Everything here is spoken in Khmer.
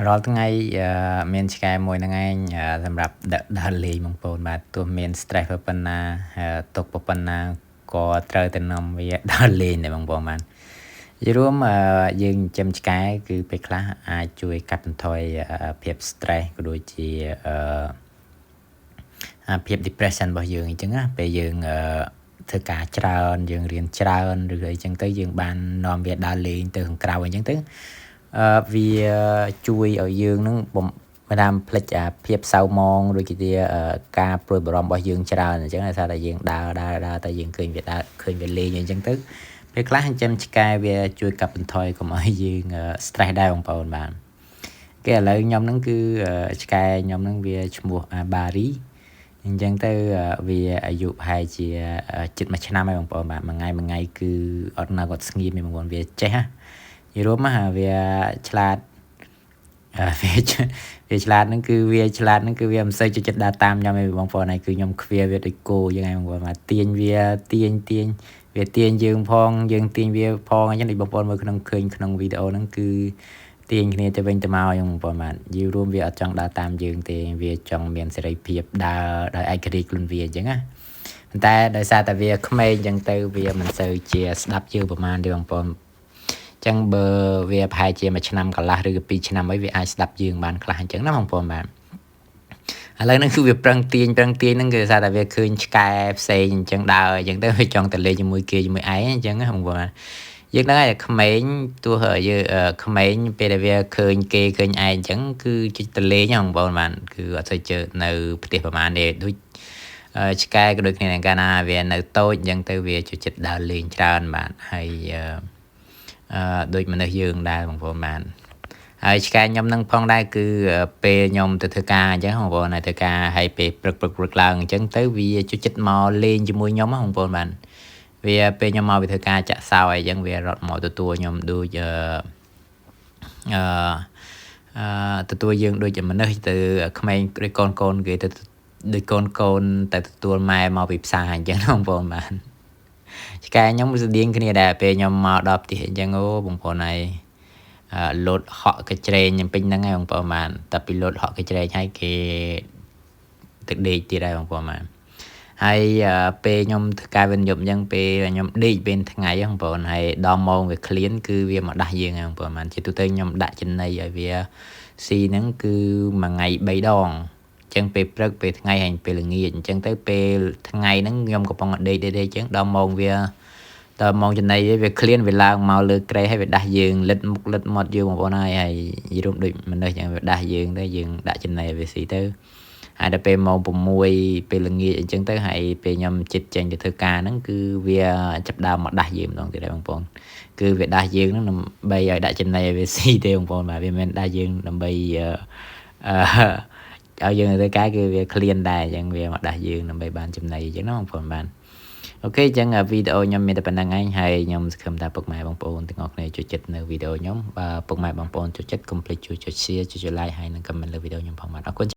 រាល់ថ្ងៃមានឆ្កែមួយហ្នឹងឯងសម្រាប់ដឹកដើរលេងបងប្អូនបាទទោះមាន stress ប៉ុណ្ណាទុក្ខប៉ុណ្ណាក៏ត្រូវតែនាំវាដើរលេងដែរបងប្អូនបាទនិយាយរួមយើងចិញ្ចឹមឆ្កែគឺពេលខ្លះអាចជួយកាត់បន្ថយភាព stress ក៏ដូចជាភាព depression របស់យើងអញ្ចឹងណាពេលយើងធ្វើការច្រើនយើងរៀនច្រើនឬអីចឹងទៅយើងបាននាំវាដើរលេងទៅខាងក្រៅអញ្ចឹងទៅវាជួយឲ្យយើងនឹងបំតាមផ្លិចអាភាពសៅមងដូចជាការព្រួយបារម្ភរបស់យើងច្រើនអញ្ចឹងដោយសារតែយើងដើរដើរដើរតែយើងឃើញវាដើរឃើញវាលេងអញ្ចឹងទៅពេលខ្លះចិញ្ចឹមឆ្កែវាជួយកាត់បន្ថយកុំឲ្យយើង stress ដែរបងប្អូនបាទគេឥឡូវខ្ញុំហ្នឹងគឺឆ្កែខ្ញុំហ្នឹងវាឈ្មោះបារីអញ្ចឹងទៅវាអាយុប្រហែលជាជិត1ឆ្នាំហើយបងប្អូនបាទមួយថ្ងៃមួយថ្ងៃគឺអត់នៅគាត់ស្ងៀមទេបងប្អូនវាចេះនិយាយរួមវាឆ្លាតវាវាឆ្លាតហ្នឹងគឺវាឆ្លាតហ្នឹងគឺវាមិនសូវចូលចិត្តដើរតាមខ្ញុំទេបងប្អូនហើយគឺខ្ញុំខ្វៀវាដូចគោយ៉ាងហ្នឹងបងប្អូនបាទទាញវាទាញទាញវាទាញយើងផងយើងទាញវាផងអញ្ចឹងដូចបងប្អូនមើលក្នុងឃើញក្នុងវីដេអូហ្នឹងគឺទាញគ្នាទៅវិញទៅមកហ្នឹងបងប្អូនបាទយូររួមវាអត់ចង់ដើរតាមយើងទេវាចង់មានសេរីភាពដើរដោយឯករាជ្យខ្លួនវាអញ្ចឹងណាប៉ុន្តែដោយសារតែវាក្មេងអញ្ចឹងទៅវាមិនសូវជាស្ដាប់យើងប្រហែលទេបងប្អូនចឹងបើវាប្រហែលជាមួយឆ្នាំកន្លះឬក៏2ឆ្នាំអីវាអាចស្ដាប់យើងបានខ្លះអញ្ចឹងណាបងប្អូនបាទឥឡូវហ្នឹងគឺវាប្រឹងទាញប្រឹងទាញហ្នឹងគឺថាតែវាឃើញឆ្កែផ្សេងអញ្ចឹងដើរអញ្ចឹងទៅវាចង់ទៅលេងជាមួយគេជាមួយឯងអញ្ចឹងណាបងប្អូនយើងដឹងហើយក្មេងទោះយើងក្មេងពេលដែលវាឃើញគេឃើញឯងអញ្ចឹងគឺជិះទៅលេងហ្នឹងបងប្អូនបាទគឺអត់សូវជើនៅផ្ទះប្រហែលទេដូចឆ្កែក៏ដូចគ្នានឹងកាលណាវានៅតូចអញ្ចឹងទៅវាចូលចិត្តដើរលេងច្រើនបាទហើយអឺដូចមនុស្សយើងដែរបងប្អូនបាទហើយឆ្កែខ្ញុំនឹងផងដែរគឺពេលខ្ញុំទៅធ្វើការអញ្ចឹងបងប្អូនហើយធ្វើការហើយពេលព្រឹកព្រឹកព្រឹកឡើងអញ្ចឹងទៅវាចូលចិត្តមកលេងជាមួយខ្ញុំបងប្អូនបាទវាពេលខ្ញុំមកពីធ្វើការចាក់សោអីចឹងវារត់មកទទួលខ្ញុំដូចអឺអឺទទួលយើងដូចជាមនុស្សទៅក្មេងដូចកូនកូនគេទៅដូចកូនកូនតែទទួលម៉ែមកពីផ្សារអញ្ចឹងបងប្អូនបាទឆ្កែខ្ញុំស្តៀងគ្នាដែរពេលខ្ញុំមកដល់ផ្ទះអញ្ចឹងអូបងប្អូនហើយលោតហក់កញ្ច្រែងពេញហ្នឹងហើយបងប្អូនបាទតែពីលោតហក់កញ្ច្រែងហើយគេទឹកដេកទៀតហើយបងប្អូនបាទហើយពេលខ្ញុំធ្វើការវិនិយោគអញ្ចឹងពេលខ្ញុំដេកពេលថ្ងៃបងប្អូនហើយដល់ម៉ោងវាឃ្លានគឺវាមកដាស់យើងបងប្អូនបាទជាទូទៅខ្ញុំដាក់ចំណីឲ្យវាស៊ីហ្នឹងគឺមួយថ្ងៃ3ដងអញ្ចឹងពេលព្រឹកពេលថ្ងៃហើយពេលល្ងាចអញ្ចឹងទៅពេលថ្ងៃហ្នឹងខ្ញុំកំពុងដេកដេកអញ្ចឹងដល់ម៉ោងវាដល់ម៉ោងចំណីវាឃ្លានវាឡើងមកលើគ្រែហើយវាដាស់យើងលិតមុខលិតមាត់យើងបងប្អូនហើយហើយរួមដូចមនុស្សអញ្ចឹងវាដាស់យើងទៅយើងដាក់ចំណីឲ្យវាស៊ីទៅហើយដល់ពេលម៉ោង6ពេលល្ងាចអញ្ចឹងទៅហើយពេលខ្ញុំចិត្តចេញទៅធ្វើការហ្នឹងគឺវាចាប់ដើមមកដាស់យើងម្ដងទៀតដែរបងប្អូនគឺវាដាស់យើងហ្នឹងដើម្បីឲ្យដាក់ចំណីឲ្យវាស៊ីទេបងប្អូនបាទវាមិនដាស់យើងដើម្បីអឺឲ្យយើងទៅធ្វើការគឺវាឃ្លានដែរអញ្ចឹងវាមកដាស់យើងដើម្បីបានចំណីអញ្ចឹងណាបងប្អូនបាទ OK អញ្ចឹងវីដេអូខ្ញុំមានតែប៉ុណ្្នឹងឯងហើយខ្ញុំសង្ឃឹមថាពុកម៉ែបងប្អូនទាំងអស់គ្នាចូលចិត្តនៅវីដេអូខ្ញុំបាទពុកម៉ែបងប្អូនចូលចិត្តកុំភ្លេចជួយចុច share ចុច like ហើយនិង comment លើវីដេអូខ្ញុំផងបាទអរគុណ។